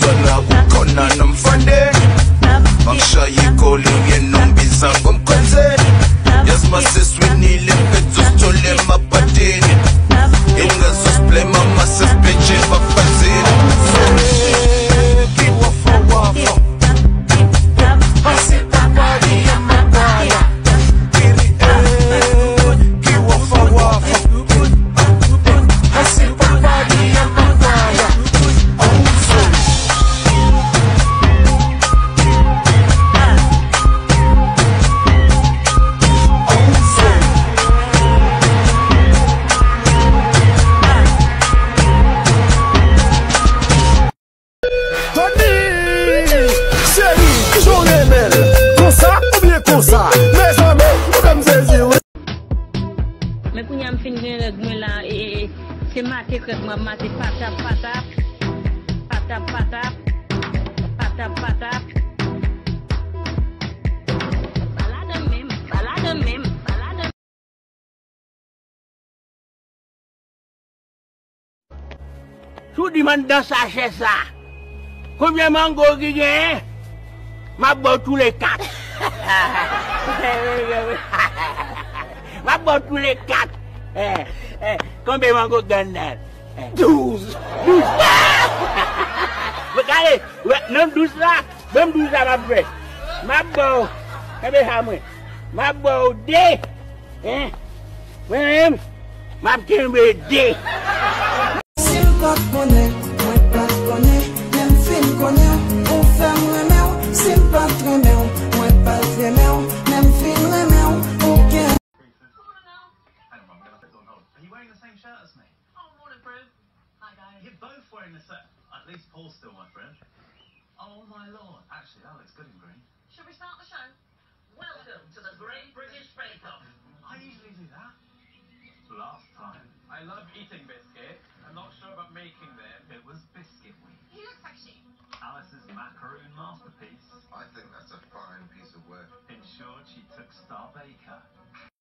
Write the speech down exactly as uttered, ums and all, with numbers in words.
Zona ukona no mfande. Maksha yiko liye no mbizango mkwenze. Yes, my sis, we need it. Petus tole mapatini. Inga sus play mama sis bitch in my fancy. Ki wafa wafa. Pase pa pali ya makala. Kiri eh. Ki wafa wafa. Pase pa pali ya makala. Tony! Cheri, kijan w renmen l? Konsa oubyen konsa? Mezanmi, ou fè m sezi wi. Men kounye a m fin gen règ mwen la, e, e, e, se mate règ mwen ap mate patap, patap, patap, patap, patap, patap. Pa ladan menm, pa ladan menm, pa ladan. Si w di m anndan sachè sa, konbyen mango ki genyen, m ap ba w tou le kat. M ap ba w tou le kat. Eh, eh, konbyen mango k gen anndan l? Eh. Douz. Douz. Gade, wè, nan douz la, ban m douz la m ap fè. M ap ba w, kenbe sa mwen. M ap ba w de. Hein? Mwen menm, m ap kenbe de. Si m pa t konnen, mwen pa t konnen, men m fin konnen w, ou fè m renmen w. Si m pa t renmen w, mwen pa t renmen w, men m fin renmen w, ou gen. Hang on, I'm gonna put it on hold. Are you wearing the same shirt as me? Oh, morning, Bruce. Hi, guys. You're both wearing the same. At least Paul's still my friend. Oh my lord, actually, that looks